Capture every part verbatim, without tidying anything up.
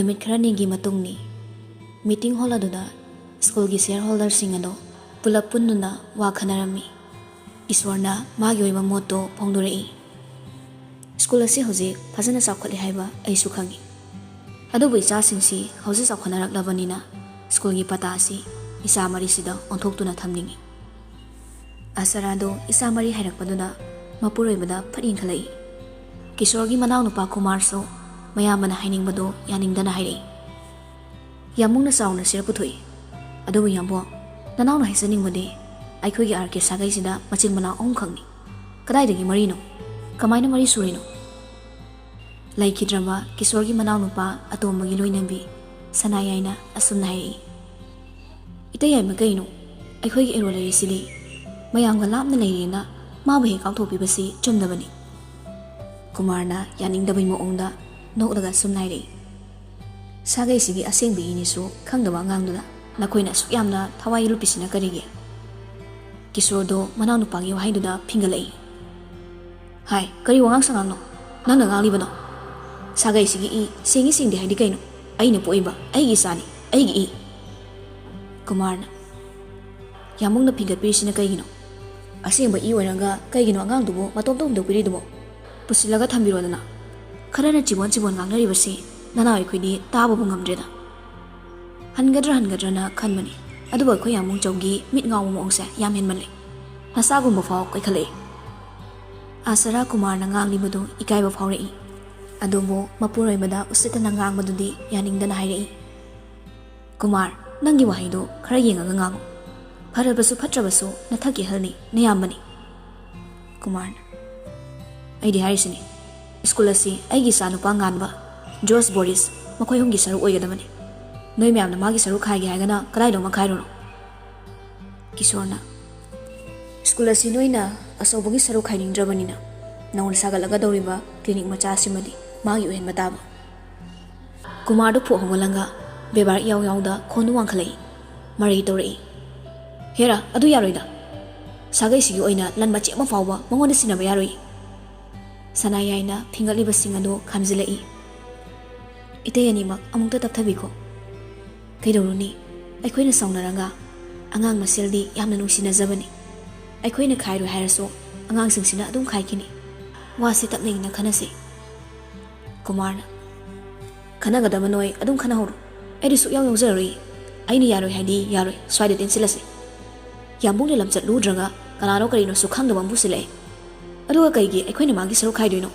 ꯅꯨꯃꯤꯠ ꯈꯔꯅꯤꯒꯤ ꯃꯇꯨꯡꯅꯤ꯫ Meeting hall ꯑꯗꯨꯗ ꯁ꯭ꯀꯨꯜꯒꯤ ꯁꯤꯌꯔ ꯍꯣꯜꯗꯔꯁꯤꯡ ꯑꯗꯣ ꯄꯨꯂꯞ ꯄꯨꯟꯗꯨꯅ ꯋꯥ ꯈꯟꯅꯔꯝꯃꯤ꯫ ꯀꯤꯁꯣꯔꯅ ꯃꯥꯒꯤ ꯑꯣꯏꯕ ꯃꯣꯠꯇꯣ ꯐꯣꯡꯗꯣꯔꯛꯏ꯫ "ꯁ꯭ꯀꯨꯜ ꯑꯁꯤ ꯍꯧꯖꯤꯛ ꯐꯖꯅ ꯆꯥꯎꯈꯠꯂꯦ ꯍꯥꯏꯕ ꯑꯩꯁꯨ ꯈꯪꯏ꯫ ꯑꯗꯨꯕꯨ ꯏꯆꯥꯁꯤꯡꯁꯤ ꯍꯧꯖꯤꯛ ꯆꯥꯎꯈꯠꯅꯔꯛꯂꯕꯅꯤꯅ ꯁ꯭ꯀꯨꯜꯒꯤ ꯄꯇꯥ ꯑꯁꯤ ꯏꯆꯥ ꯃꯔꯤꯁꯤꯗ ꯑꯣꯟꯊꯣꯛꯇꯨꯅ ꯊꯝꯅꯤꯡꯏ"꯫ ꯑꯁꯔꯥꯗꯣ ꯏꯆꯥ ꯃꯔꯤ ꯍꯥꯏꯔꯛꯄꯗꯨꯗ ꯃꯄꯨꯔꯣꯏꯕꯗ ꯐꯠ ꯌꯦꯡꯈꯠꯂꯛꯏ꯫ ꯀꯤꯁꯣꯔꯒꯤ ꯃꯅꯥꯎꯅꯨꯄꯥ ꯀꯨꯃꯥꯔꯁꯨ ꯃꯌꯥꯝꯕꯅ ꯍꯥꯏꯅꯤꯡꯕꯗꯣ ꯌꯥꯅꯤꯡꯗꯅ ꯍꯥꯏꯔꯛꯏ꯫ ꯌꯥꯝꯕꯨꯡꯅ ꯆꯥꯎꯅ ꯆꯤꯔ ꯄꯨꯊꯣꯛꯏ꯫ "ꯑꯗꯨꯕꯨ ꯌꯥꯝꯕꯨꯡ, ꯅꯅꯥꯎꯅ ꯍꯥꯏꯖꯅꯤꯡꯕꯗꯤ ꯑꯩꯈꯣꯏꯒꯤ ꯑꯥꯔ ꯀꯦ ꯁꯥꯒꯩꯁꯤꯗ ꯃꯆꯤꯟ ꯃꯅꯥꯎ ꯑꯍꯨꯝꯈꯛꯅꯤ꯫ ꯀꯗꯥꯏꯗꯒꯤ ꯃꯔꯤꯅꯣ? ꯀꯃꯥꯏꯅ ꯃꯔꯤ ꯁꯨꯔꯤꯅꯣ?" ꯂꯩꯈꯤꯗ꯭ꯔꯕ ꯀꯤꯁꯣꯔꯒꯤ ꯃꯅꯥꯎꯅꯨꯄꯥ ꯑꯇꯣꯝꯕꯒꯤ ꯂꯣꯏꯅꯕꯤ ꯁꯅꯥꯌꯥꯏꯅ ꯑꯁꯨꯝꯅ ꯍꯥꯏꯔꯛꯏ꯫ "ꯏꯇꯩ ꯌꯥꯏꯃ, ꯀꯩꯅꯣ? ꯑꯩꯈꯣꯏꯒꯤ ꯑꯦꯔꯣ ꯂꯩꯔꯤꯁꯤꯗꯤ꯫ ꯃꯌꯥꯝꯒ ꯂꯥꯞꯅ ꯂꯩꯔꯦꯅ ꯃꯥꯕꯨ ꯍꯦꯛ ꯀꯥꯎꯊꯣꯛꯄꯤꯕꯁꯤ ꯆꯨꯝꯗꯕꯅꯤ"꯫ ꯀꯨꯃꯥꯔꯅ ꯌꯥꯅꯤꯡꯗꯕꯩ ꯃꯑꯣꯡꯗ ꯅꯣꯛꯂꯒ ꯑꯁꯨꯝꯅ ꯍꯥꯏꯔꯛꯏ꯫ "ꯁꯥꯒꯩꯁꯤꯒꯤ ꯑꯁꯦꯡꯕ ꯏꯅꯤꯁꯨ ꯈꯪꯗꯕ ꯑꯉꯥꯡꯗꯨꯗ ꯅꯈꯣꯏꯅ ꯑꯁꯨꯛ ꯌꯥꯝꯅ ꯊꯋꯥꯏ ꯂꯨꯞꯄꯤꯁꯤꯅ ꯀꯔꯤꯒꯤ?" ꯀꯤꯁꯣꯔꯗꯣ ꯃꯅꯥꯎꯅꯨꯄꯥꯒꯤ ꯋꯥꯍꯩꯗꯨꯗ ꯐꯤꯡꯒꯠꯂꯛꯏ꯫ "ꯍꯥꯏ, ꯀꯔꯤ ꯋꯥꯉꯥꯡ ꯁꯉꯥꯡꯅꯣ ꯅꯪꯅ ꯉꯥꯡꯂꯤꯕꯅꯣ? ꯁꯥꯒꯩꯁꯤꯒꯤ ꯏ ꯁꯦꯡꯏ ꯁꯦꯡꯗꯦ ꯍꯥꯏꯗꯤ ꯀꯩꯅꯣ? ꯑꯩꯅ ꯄꯣꯛꯏꯕ, ꯑꯩꯒꯤ ꯏꯆꯥꯅꯤ, ꯑꯩꯒꯤ ꯏ"꯫ ꯀꯨꯃꯥꯔꯅ, "ꯌꯥꯝꯕꯨꯡꯅ ꯐꯤꯡꯒꯠꯄꯤꯔꯤꯁꯤꯅ ꯀꯩꯒꯤꯅꯣ? ꯑꯁꯦꯡꯕ ꯏ ꯑꯣꯏꯔꯒ ꯀꯩꯒꯤꯅꯣ ꯑꯉꯥꯡꯗꯨꯕꯨ ꯃꯇꯣꯝꯇ ꯍꯨꯟꯗꯣꯛꯄꯤꯔꯤꯗꯨꯕꯣ? ꯄꯨꯁꯤꯜꯂꯒ ꯊꯝꯕꯤꯔꯣꯗꯅ꯫ ꯈꯔꯅ ꯆꯤꯕꯣꯟ ꯆꯤꯕꯣꯟ ꯉꯥꯡꯅꯔꯤꯕꯁꯤ ꯅꯅꯥꯎ ꯑꯩꯈꯣꯏꯗꯤ ꯇꯥꯕꯕꯨ ꯉꯝꯗ꯭ꯔꯦꯗ"꯫ ꯍꯟꯒꯗ꯭ꯔꯥ ꯍꯟꯒꯗ꯭ꯔꯥꯅ ꯈꯟꯕꯅꯤ, ꯑꯗꯨꯕꯨ ꯑꯩꯈꯣꯏ ꯌꯥꯝꯕꯨꯡ ꯆꯧꯒꯤ ꯃꯤꯠ ꯉꯥꯎꯕ ꯃꯑꯣꯡꯁꯦ ꯌꯥꯝ ꯍꯦꯟꯃꯜꯂꯦ꯫ ꯅꯆꯥꯒꯨꯝꯕ ꯐꯥꯎ ꯀꯣꯏꯈꯠꯂꯛꯏ꯫ ꯑꯁꯔꯥ ꯀꯨꯃꯥꯔꯅ ꯉꯥꯡꯂꯤꯕꯗꯨ ꯏꯀꯥꯏꯕ ꯐꯥꯎꯔꯛꯏ꯫ ꯑꯗꯨꯕꯨ ꯃꯄꯨꯔꯣꯏꯕꯗ ꯎꯁꯤꯠꯇꯅ ꯉꯥꯡꯕꯗꯨꯗꯤ ꯌꯥꯅꯤꯡꯗꯅ ꯍꯥꯏꯔꯛꯏ꯫ "ꯀꯨꯃꯥꯔ, ꯅꯪꯒꯤ ꯋꯥꯍꯩꯗꯨ ꯈꯔ ꯌꯦꯡꯉꯒ ꯉꯥꯡꯉꯨ꯫ ꯐꯔꯕꯁꯨ ꯐꯠꯇ꯭ꯔꯕꯁꯨ ꯅꯊꯛꯀꯤ ꯑꯍꯜꯅꯤ, ꯅꯌꯥꯝꯕꯅꯤ"꯫ ꯀꯨꯃꯥꯔꯅ, "ꯑꯩꯗꯤ ꯍꯥꯏꯔꯤꯁꯤꯅꯤ, ꯁ꯭ꯀꯨꯜ ꯑꯁꯤ ꯑꯩꯒꯤ ꯏꯆꯥꯅꯨꯄꯥ ꯉꯥꯟꯕ, ꯖꯣꯔꯖ ꯕꯣꯔꯤꯁ, ꯃꯈꯣꯏ ꯑꯍꯨꯝꯒꯤ ꯁꯔꯨꯛ ꯑꯣꯏꯒꯗꯕꯅꯤ꯫ ꯅꯣꯏ ꯃꯌꯥꯝꯅ ꯃꯥꯒꯤ ꯁꯔꯨꯛ ꯈꯥꯏꯒꯦ ꯍꯥꯏꯔꯒꯅ ꯀꯗꯥꯏꯗꯅꯣꯃ ꯈꯥꯏꯔꯨꯔꯣ"꯫ ꯀꯤꯁꯣꯔꯅ, "ꯁ꯭ꯀꯨꯜ ꯑꯁꯤ ꯅꯣꯏꯅ ꯑꯆꯧꯕꯒꯤ ꯁꯔꯨꯛ ꯈꯥꯏꯅꯤꯡꯗ꯭ꯔꯕꯅꯤꯅ ꯅꯧꯅ ꯁꯥꯒꯠꯂꯛꯀꯗꯧꯔꯤꯕ ꯀ꯭ꯂꯤꯅꯤꯛ ꯃꯆꯥ ꯑꯁꯤꯃꯗꯤ ꯃꯥꯒꯤ ꯑꯣꯏꯍꯟꯕ ꯇꯥꯕ"꯫ ꯀꯨꯃꯥꯔꯗꯨ ꯐꯨꯛ ꯍꯧꯒꯠꯂꯒ ꯕꯦꯕꯥꯔ ꯏꯌꯥꯎ ꯌꯥꯎꯗ ꯈꯣꯟꯗꯨ ꯋꯥꯡꯈꯠꯂꯛꯏ꯫ ꯃꯔꯩ ꯇꯧꯔꯛꯏ꯫ "ꯍꯦꯔꯥ, ꯑꯗꯨ ꯌꯥꯔꯣꯏꯗ꯫ ꯁꯥꯒꯩꯁꯤꯒꯤ ꯑꯣꯏꯅ ꯂꯟ ꯃꯆꯦꯠ ꯑꯃ ꯐꯥꯎꯕ ꯃꯉꯣꯟꯗ ꯁꯤꯟꯅꯕ ꯌꯥꯔꯣꯏ"꯫ ꯁꯅꯥꯌꯥꯏꯅ ꯐꯤꯡꯒꯠꯂꯤꯕꯁꯤꯡ ꯑꯗꯨ ꯈꯥꯝꯖꯤꯜꯂꯛꯏ꯫ ꯏꯇꯩ ꯑꯅꯤꯃꯛ ꯑꯃꯨꯛꯇ ꯇꯞꯊꯕꯤꯈꯣ꯫ ꯀꯩꯗꯧꯔꯨꯅꯤ, ꯑꯩꯈꯣꯏꯅ ꯁꯥꯎꯅꯔꯒ ꯑꯉꯥꯡ ꯃꯁꯦꯜꯗꯤ ꯌꯥꯝꯅ ꯅꯨꯡꯁꯤꯅꯖꯕꯅꯤ꯫ ꯑꯩꯈꯣꯏꯅ ꯈꯥꯏꯔꯣꯏ ꯍꯥꯏꯔꯁꯨ ꯑꯉꯥꯡꯁꯤꯡꯁꯤꯅ ꯑꯗꯨꯝ ꯈꯥꯏꯈꯤꯅꯤ꯫ ꯋꯥꯁꯦ ꯇꯞꯅ ꯏꯪꯅ ꯈꯟꯅꯁꯤ꯫ ꯀꯨꯃꯥꯔꯅ, "ꯈꯟꯅꯒꯗꯕ ꯅꯣꯏ ꯑꯗꯨꯝ ꯈꯟꯅꯍꯧꯔꯣ, ꯑꯩꯗꯤ ꯁꯨꯛꯌꯥꯎ ꯌꯥꯎꯖꯔꯔꯣꯏ꯫ ꯑꯩꯅ ꯌꯥꯔꯣꯏ ꯍꯥꯏꯗꯤ ꯌꯥꯔꯣꯏ, ꯁ꯭ꯋꯥꯏꯗ ꯇꯦꯟꯁꯤꯜꯂꯁꯤ꯫ ꯌꯥꯝꯕꯨꯡꯅ ꯂꯝꯆꯠ ꯂꯨꯗ꯭ꯔꯒ ꯀꯅꯥꯅꯣ ꯀꯔꯤꯅꯣꯁꯨ ꯈꯪꯗꯕ ꯑꯃ ꯄꯨꯁꯤꯜꯂꯛꯑꯦ꯫ ꯑꯗꯨꯒ ꯀꯩꯒꯤ ꯑꯩꯈꯣꯏꯅ ꯃꯥꯒꯤ ꯁꯔꯨꯛ ꯈꯥꯏꯗꯣꯏꯅꯣ?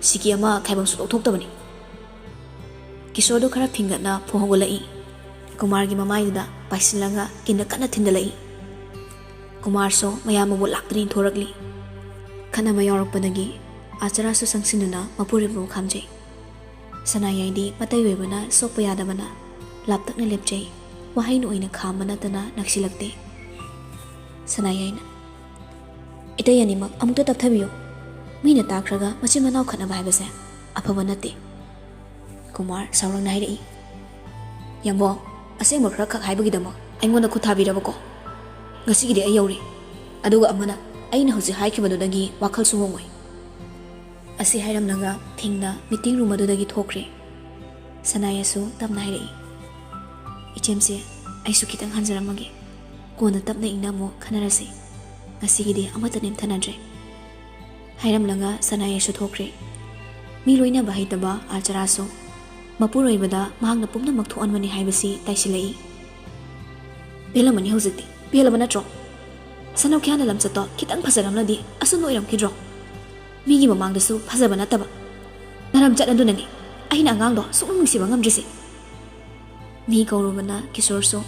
ꯁꯤꯀꯤ ꯑꯃ ꯈꯥꯏꯐꯝ ꯁꯨꯛꯊꯣꯛ ꯊꯣꯛꯇꯕꯅꯤ꯫" ꯀꯤꯁꯣꯔꯗꯨ ꯈꯔ ꯐꯤꯡꯒꯠꯅ ꯐꯨ ꯍꯧꯒꯠꯂꯛꯏ꯫ ꯀꯨꯃꯥꯔꯒꯤ ꯃꯃꯥꯏꯗꯨꯗ ꯄꯥꯏꯁꯤꯜꯂꯒ ꯀꯤꯟꯅ ꯀꯟꯅ ꯊꯤꯟꯗꯠꯂꯛꯏ꯫ ꯀꯨꯃꯥꯔꯁꯨ ꯃꯌꯥꯝꯕꯕꯨ ꯂꯥꯛꯇꯅ ꯏꯟꯊꯣꯔꯛꯂꯤ꯫ ꯈꯠꯅꯕ ꯌꯥꯎꯔꯛꯄꯗꯒꯤ ꯑꯥꯆꯥꯔꯥꯁꯨ ꯆꯪꯁꯤꯟꯗꯨꯅ ꯃꯄꯨꯔꯣꯏꯕꯕꯨ ꯈꯥꯝꯖꯩ꯫ ꯁꯅꯥꯌꯥꯏꯗꯤ ꯃꯇꯩ ꯑꯣꯏꯕꯅ ꯁꯣꯛꯄ ꯌꯥꯗꯕꯅ ꯂꯥꯞꯇꯛꯅ ꯂꯦꯞꯆꯩ꯫ ꯋꯥꯍꯩꯅ ꯑꯣꯏꯅ ꯈꯥꯝꯕ ꯅꯠꯇꯅ ꯅꯛꯁꯤꯜꯂꯛꯇꯦ꯫ ꯁꯅꯥꯌꯥꯏꯅ, "ꯏꯇꯩ ꯑꯅꯤꯃꯛ ꯑꯃꯨꯛꯇ ꯇꯞꯊꯕꯤꯌꯨ꯫ ꯃꯤꯅ ꯇꯥꯈ꯭ꯔꯒ ꯃꯆꯤꯟ ꯃꯅꯥꯎ ꯈꯠꯅꯕ ꯍꯥꯏꯕꯁꯦ ꯑꯐꯕ ꯅꯠꯇꯦ꯫" ꯀꯨꯃꯥꯔ ꯁꯥꯎꯔꯪꯅ ꯍꯥꯏꯔꯛꯏ꯫ "ꯌꯥꯝꯕꯣ, ꯑꯁꯦꯡꯕ ꯈꯔ ꯈꯛ ꯍꯥꯏꯕꯒꯤꯗꯃꯛ ꯑꯩꯉꯣꯟꯗ ꯈꯨꯠ ꯊꯥꯕꯤꯔꯕꯀꯣ? ꯉꯁꯤꯒꯤꯗꯤ ꯑꯩ ꯌꯧꯔꯦ꯫ ꯑꯗꯨꯒ ꯑꯃꯅ, ꯑꯩꯅ ꯍꯧꯖꯤꯛ ꯍꯥꯏꯈꯤꯕꯗꯨꯗꯒꯤ ꯋꯥꯈꯜꯁꯨ ꯍꯣꯡꯉꯣꯏ꯫" ꯑꯁꯤ ꯍꯥꯏꯔꯝꯂꯒ ꯊꯤꯡꯅ meeting room ꯑꯗꯨꯗꯒꯤ ꯊꯣꯛꯈ꯭ꯔꯦ꯫ ꯁꯅꯥꯌꯥꯁꯨ ꯇꯞꯅ ꯍꯥꯏꯔꯛꯏ, "ꯏꯆꯦꯝꯁꯦ, ꯑꯩꯁꯨ ꯈꯤꯇꯪ ꯍꯟꯖꯔꯝꯃꯒꯦ꯫ ꯀꯣꯟꯅ ꯇꯞꯅ ꯏꯪꯅ ꯑꯃꯨꯛ ꯈꯟꯅꯔꯁꯤ꯫ ꯉꯁꯤꯒꯤꯗꯤ ꯑꯃꯠꯇ ꯅꯦꯝꯊꯅꯗ꯭ꯔꯦ꯫" ꯍꯥꯏꯔꯝꯂꯒ ꯁꯅꯥꯌꯥꯁꯨ ꯊꯣꯛꯈ꯭ꯔꯦ꯫ ꯃꯤ ꯂꯣꯏꯅꯕ ꯍꯩꯇꯕ ꯑꯥꯆꯥꯔꯥꯁꯨ ꯃꯄꯨꯔꯣꯏꯕꯗ ꯃꯍꯥꯛꯅ ꯄꯨꯝꯅꯃꯛ ꯊꯣꯛꯍꯟꯕꯅꯤ ꯍꯥꯏꯕꯁꯤ ꯇꯥꯏꯁꯤꯜꯂꯛꯏ꯫ "ꯄꯦꯜꯂꯝꯃꯅꯤ ꯍꯧꯖꯤꯛꯇꯤ, ꯄꯦꯜꯂꯕ ꯅꯠꯇ꯭ꯔꯣ? ꯁꯅꯧꯈꯤꯌꯥꯅ ꯂꯝꯆꯠꯇꯣ ꯈꯤꯇꯪ ꯐꯖꯔꯝꯂꯗꯤ ꯑꯁꯨꯝꯅ ꯑꯣꯏꯔꯝꯈꯤꯗ꯭ꯔꯣ? ꯃꯤꯒꯤ ꯃꯃꯥꯡꯗꯁꯨ ꯐꯖꯕ ꯅꯠꯇꯕ꯫ ꯅꯔꯝ ꯆꯠꯅꯗꯨꯅꯅꯤ ꯑꯩꯅ ꯑꯉꯥꯡꯗꯣ ꯁꯨꯛꯅꯨꯡ ꯅꯨꯡꯁꯤꯕ ꯉꯝꯗ꯭ꯔꯤꯁꯦ꯫" ꯃꯤ ꯀꯧꯔꯨꯕꯅ ꯀꯤꯁꯣꯔꯁꯨ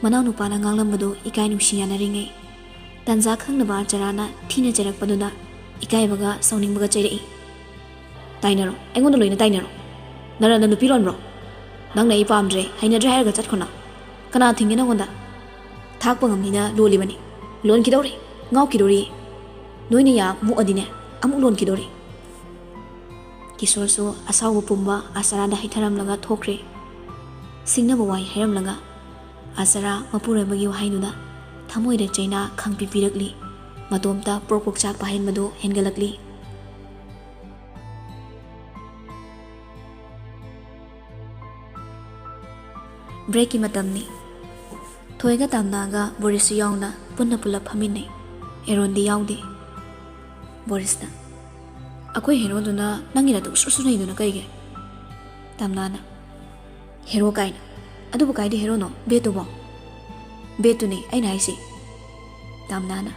ꯃꯅꯥꯎꯅꯨꯄꯥꯅ ꯉꯥꯡꯂꯝꯕꯗꯨ ꯏꯀꯥꯏ ꯅꯨꯡꯁꯤ ꯌꯥꯅꯔꯤꯉꯩ, ꯇꯥꯟꯖꯥ ꯈꯪꯗꯕ ꯑꯥꯆꯥꯔꯥꯅ ꯊꯤꯅ ꯆꯩꯔꯛꯄꯗꯨꯗ ꯏꯀꯥꯏꯕꯒ ꯁꯥꯎꯅꯤꯡꯕꯒ ꯆꯩꯔꯛꯏ꯫ "ꯇꯥꯏꯅꯔꯣ, ꯑꯩꯉꯣꯟꯗ ꯂꯣꯏꯅ ꯇꯥꯏꯅꯔꯣ꯫ ꯅꯔꯟꯗ ꯅꯨꯄꯤ ꯂꯣꯟꯕ꯭ꯔꯣ? ꯅꯪꯅ ꯑꯩ ꯄꯥꯝꯗ꯭ꯔꯦ, ꯍꯩꯅꯗ꯭ꯔꯦ ꯍꯥꯏꯔꯒ ꯆꯠꯈ꯭ꯔꯣꯅ꯫ ꯀꯅꯥ ꯊꯤꯡꯒꯦ ꯅꯉꯣꯟꯗ? ꯊꯥꯛꯄ ꯉꯝꯅꯤꯅ ꯂꯣꯜꯂꯤꯕꯅꯤ꯫ ꯂꯣꯟꯈꯤꯗꯧꯔꯦ, ꯉꯥꯎꯈꯤꯗꯧꯔꯤ꯫ ꯅꯣꯏꯅ ꯌꯥ ꯃꯨꯛꯑꯗꯤꯅꯦ, ꯑꯃꯨꯛ ꯂꯣꯟꯈꯤꯗꯧꯔꯤ꯫" ꯀꯤꯁꯣꯔꯁꯨ ꯑꯁꯥꯎꯕ ꯄꯨꯝꯕ ꯑꯥꯆꯥꯔꯥꯗ ꯍꯩꯊꯔꯝꯂꯒ ꯊꯣꯛꯈ꯭ꯔꯦ꯫ ꯁꯤꯡꯅꯕ ꯋꯥꯍꯩ ꯍꯥꯏꯔꯝꯂꯒ ꯑꯥꯆꯥꯔꯥ ꯃꯄꯨꯔꯣꯏꯕꯒꯤ ꯋꯥꯍꯩꯗꯨꯗ ꯊꯃꯣꯏꯗ ꯆꯩꯅꯥ ꯈꯪꯄꯤ ꯄꯤꯔꯛꯂꯤ꯫ ꯃꯇꯣꯝꯇ ꯄ꯭ꯔꯣꯛ ꯄ꯭ꯔꯣꯛ ꯆꯥꯛꯄ ꯍꯦꯟꯕꯗꯨ ꯍꯦꯟꯒꯠꯂꯛꯂꯤ꯫ ꯕ꯭ꯔꯦꯛꯀꯤ ꯃꯇꯝꯅꯤ꯫ ꯊꯣꯏꯒ ꯇꯥꯝꯅꯥꯒ ꯕꯣꯔꯤꯁꯁꯨ ꯌꯥꯎꯅ ꯄꯨꯟꯅ ꯄꯨꯂꯞ ꯐꯝꯃꯤꯟꯅꯩ꯫ ꯑꯦꯔꯣꯟꯗꯤ ꯌꯥꯎꯗꯦ꯫ ꯕꯣꯔꯤꯁꯅ, "ꯑꯩꯈꯣꯏ ꯍꯦꯔꯣꯗꯨꯅ ꯅꯪꯒꯤ ꯅꯇꯨ ꯁꯨꯔ ꯁꯨꯔ ꯅꯩꯗꯨꯅ ꯀꯩꯒꯤ?" ꯇꯥꯝꯅꯥꯅ, "ꯍꯦꯔꯣ ꯀꯥꯏꯅ꯫ ꯑꯗꯨꯕꯨ ꯀꯥꯏꯗ ꯍꯦꯔꯣꯅꯣ? ꯕꯦꯠꯇꯨꯕꯣ?" "ꯕꯦꯠꯇꯨꯅꯦ ꯑꯩꯅ ꯍꯥꯏꯁꯦ꯫" ꯇꯥꯝꯅꯥꯅ,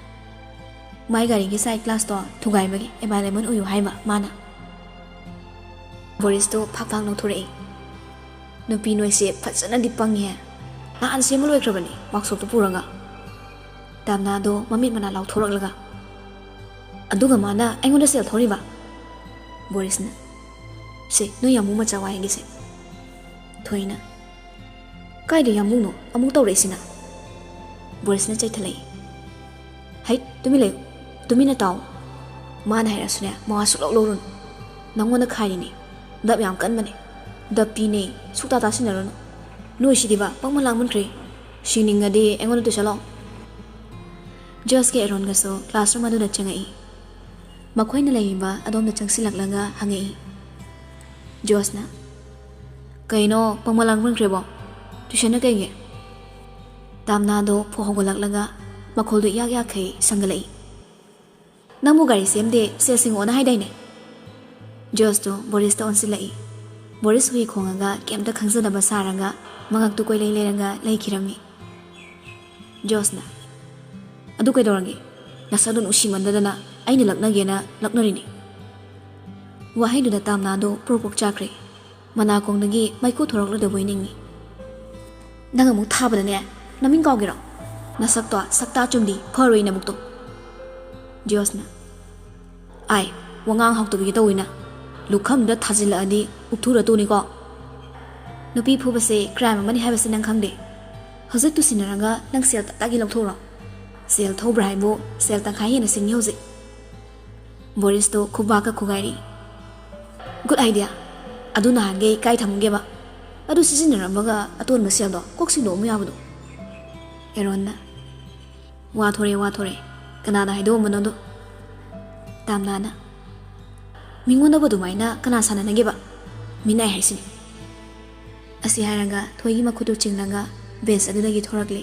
"ꯃꯥꯏ ꯒꯥꯔꯤꯒꯤ ꯁꯥꯏꯠ ꯒ꯭ꯂꯥꯁꯇꯣ ꯊꯨꯒꯥꯏꯕꯒꯤ ꯑꯦꯚꯥꯏꯂꯦꯕꯜ ꯑꯣꯏꯌꯨ ꯍꯥꯏꯕ ꯃꯥꯅ꯫" ꯕꯣꯔꯤꯁꯇꯣ ꯐꯥꯛ ꯐꯥꯛ ꯅꯣꯛꯊꯣꯔꯛꯏ꯫ "ꯅꯨꯄꯤ ꯅꯣꯏꯁꯦ ꯐꯖꯅꯗꯤ ꯄꯪꯉꯤꯍꯦ꯫ ꯅꯍꯥꯟ ꯁꯦꯝꯕ ꯂꯣꯏꯈ꯭ꯔꯕꯅꯤ ꯋꯥꯛꯁꯣꯞꯇ ꯄꯨꯔꯒ꯫" ꯇꯥꯝꯅꯥꯗꯣ ꯃꯃꯤꯠ ꯃꯅꯥ ꯂꯥꯎꯊꯣꯔꯛꯂꯒ, "ꯑꯗꯨꯒ ꯃꯥꯅ ꯑꯩꯉꯣꯟꯗ ꯁꯦꯜ ꯊꯧꯔꯤꯕ?" ꯕꯣꯔꯤꯁꯅ, "ꯁꯦ, ꯅꯣꯏ ꯌꯥꯝꯕꯨꯡ ꯃꯆꯥ ꯋꯥ ꯍꯥꯏꯒꯦꯁꯦ꯫" ꯊꯣꯏꯅ, "ꯀꯥꯏꯗ ꯌꯥꯝꯕꯨꯡꯅꯣ ꯑꯃꯨꯛ ꯇꯧꯔꯛꯏꯁꯤꯅ?" ꯕꯣꯔꯤꯁꯅ ꯆꯩꯊꯠꯂꯛꯏ꯫ "ꯍꯩꯠ, ꯇꯨꯃꯤꯟ ꯂꯩꯌꯨ꯫ ꯇꯨꯃꯤꯟꯅ ꯇꯥꯎ꯫ ꯃꯥꯅ ꯍꯥꯏꯔꯛꯑꯁꯨꯅꯦ, ꯃꯋꯥ ꯁꯨꯛꯂꯧ ꯂꯧꯔꯨꯅꯨ꯫ ꯅꯪꯉꯣꯟꯗ ꯈꯥꯏꯔꯤꯅꯦ꯫ ꯗꯞ ꯌꯥꯝ ꯀꯟꯕꯅꯦ꯫ ꯗꯞꯄꯤꯅꯦ꯫ ꯁꯨꯛꯇꯥ ꯇꯥꯁꯤꯟꯅꯔꯨꯅꯨ꯫ ꯅꯣꯏꯁꯤꯗꯤꯕ ꯄꯪꯃꯟ ꯂꯥꯡꯃꯟꯈ꯭ꯔꯦ꯫ ꯁꯤꯡꯅꯤꯡꯉꯗꯤ ꯑꯩꯉꯣꯟꯗ ꯇꯨꯁꯜꯂꯣ꯫" ꯖꯣꯁꯀ ꯑꯦꯔꯣꯟꯒꯁꯨ ꯀ꯭ꯂꯥꯁꯔꯨꯝ ꯑꯗꯨꯗ ꯆꯪꯉꯛꯏ꯫ ꯃꯈꯣꯏꯅ ꯂꯩꯔꯤꯕ ꯑꯗꯣꯝꯗ ꯆꯪꯁꯤꯜꯂꯛꯂꯒ ꯍꯪꯉꯛꯏ꯫ ꯖꯣꯁꯅ, "ꯀꯩꯅꯣ, ꯄꯪꯃꯟ ꯂꯥꯡꯃꯟꯈ꯭ꯔꯦꯕꯣ? ꯇꯨꯏꯁꯟꯅ ꯀꯩꯒꯤ?" ꯇꯥꯝꯅꯥꯗꯣ ꯐꯨꯛ ꯍꯧꯒꯠꯂꯛꯂꯒ ꯃꯈꯣꯜꯗꯨ ꯏꯌꯥꯛ ꯌꯥꯛꯈꯩ ꯁꯪꯒꯠꯂꯛꯏ꯫ "ꯅꯪꯕꯨ ꯒꯥꯔꯤ ꯁꯦꯝꯗꯦ, ꯁꯦꯜ ꯁꯤꯡꯉꯛꯑꯣꯅ ꯍꯥꯏꯗꯥꯏꯅꯦ?" ꯖꯣꯁꯇꯣ ꯕꯣꯔꯤꯁꯇ ꯑꯣꯟꯁꯤꯜꯂꯛꯏ꯫ ꯕꯣꯔꯤꯁ ꯍꯨꯏ ꯈꯣꯡꯉꯒ ꯀꯩꯝꯇ ꯈꯪꯖꯗꯕ ꯁꯥꯔꯒ ꯃꯉꯛꯇꯨ ꯀꯣꯏꯂꯩ ꯂꯩꯔꯒ ꯂꯩꯈꯤꯔꯝꯃꯤ꯫ ꯖꯣꯁꯅ, "ꯑꯗꯨ ꯀꯩꯗꯧꯔꯒꯦ? ꯅꯁꯛꯗꯣ ꯅꯨꯡꯁꯤꯃꯟꯗꯗꯅ ꯑꯩꯅ ꯂꯛꯅꯒꯦꯅ ꯂꯛꯅꯔꯤꯅꯤ꯫" ꯋꯥꯍꯩꯗꯨꯗ ꯇꯥꯝꯅꯥꯗꯣ ꯄ꯭ꯔꯣꯛ ꯄ꯭ꯔꯣꯛ ꯆꯥꯛꯈ꯭ꯔꯦ꯫ ꯃꯅꯥꯀꯣꯡꯗꯒꯤ ꯃꯩꯈꯨ ꯊꯣꯔꯛꯂꯗꯕꯣꯏ ꯅꯤꯡꯏ꯫ "ꯅꯪ ꯑꯃꯨꯛ ꯊꯥꯕꯗꯅꯦ, ꯅꯃꯤꯡ ꯀꯥꯎꯒꯦꯔꯣ? ꯅꯁꯛꯇꯣ ꯁꯛꯇꯥ ꯆꯨꯝꯗꯤ ꯐꯔꯣꯏ ꯅꯕꯨꯛꯇꯣ꯫" ꯖꯣꯁꯅ, "ꯑꯥꯏ, ꯋꯥꯉꯥꯡ ꯍꯥꯎꯇꯕꯤꯒ ꯇꯧꯋꯤꯅ꯫ ꯂꯨꯈꯝꯗ ꯊꯥꯖꯤꯜꯂꯛꯑꯗꯤ ꯎꯛꯊꯨꯔ ꯇꯣꯛꯅꯤꯀꯣ꯫ ꯅꯨꯄꯤ ꯐꯨꯕꯁꯦ ꯀ꯭ꯔꯥꯏꯝ ꯑꯃꯅꯤ ꯍꯥꯏꯕꯁꯤ ꯅꯪ ꯈꯪꯗꯦ꯫ ꯍꯧꯖꯤꯛ ꯇꯨꯁꯤꯟꯅꯔꯒ ꯅꯪ ꯁꯦꯜ ꯇꯞꯇꯥꯒꯤ ꯂꯧꯊꯣꯛꯎꯔꯣ꯫ ꯁꯦꯜ ꯊꯧꯕ꯭ꯔꯥ ꯍꯥꯏꯕꯨ ꯁꯦꯜ ꯇꯪꯈꯥꯏ ꯍꯦꯟꯅ ꯁꯤꯡꯉꯤ ꯍꯧꯖꯤꯛ꯫" ꯕꯣꯔꯤꯁꯇꯣ ꯈꯨꯕꯥꯛꯀ ꯈꯨꯒꯥꯏꯔꯤ꯫ "Good idea. ꯑꯗꯨ ꯅꯍꯥꯟꯈꯩ ꯀꯥꯏ ꯊꯝꯒꯦꯕ? ꯑꯗꯨ ꯁꯤꯖꯤꯟꯅꯔꯝꯃꯒ ꯑꯇꯣꯟꯕ ꯁꯦꯜꯗꯣ ꯀꯣꯛ ꯁꯤꯟꯗꯣꯛꯑꯝꯃꯨ ꯌꯥꯕꯗꯣ꯫" ꯑꯦꯔꯣꯟꯅ, "ꯋꯥ ꯊꯣꯔꯦ, ꯋꯥ ꯊꯣꯔꯦ꯫ ꯀꯅꯥꯅ ꯍꯥꯏꯗꯣꯛꯑꯝꯕꯅꯣꯗꯣ?" ꯇꯥꯝꯅꯥꯅ, "ꯃꯤꯉꯣꯟꯗꯕꯨ ꯑꯗꯨꯃꯥꯏꯅ ꯀꯅꯥ ꯁꯥꯟꯅꯅꯒꯦꯕ? ꯃꯤꯅꯥꯏ ꯍꯥꯏꯁꯤꯅꯤ꯫" ꯑꯁꯤ ꯍꯥꯏꯔꯒ ꯊꯣꯏꯒꯤ ꯃꯈꯨꯠꯇꯨ ꯆꯤꯡꯂꯒ ꯕꯦꯟꯁ ꯑꯗꯨꯗꯒꯤ ꯊꯣꯔꯛꯂꯦ꯫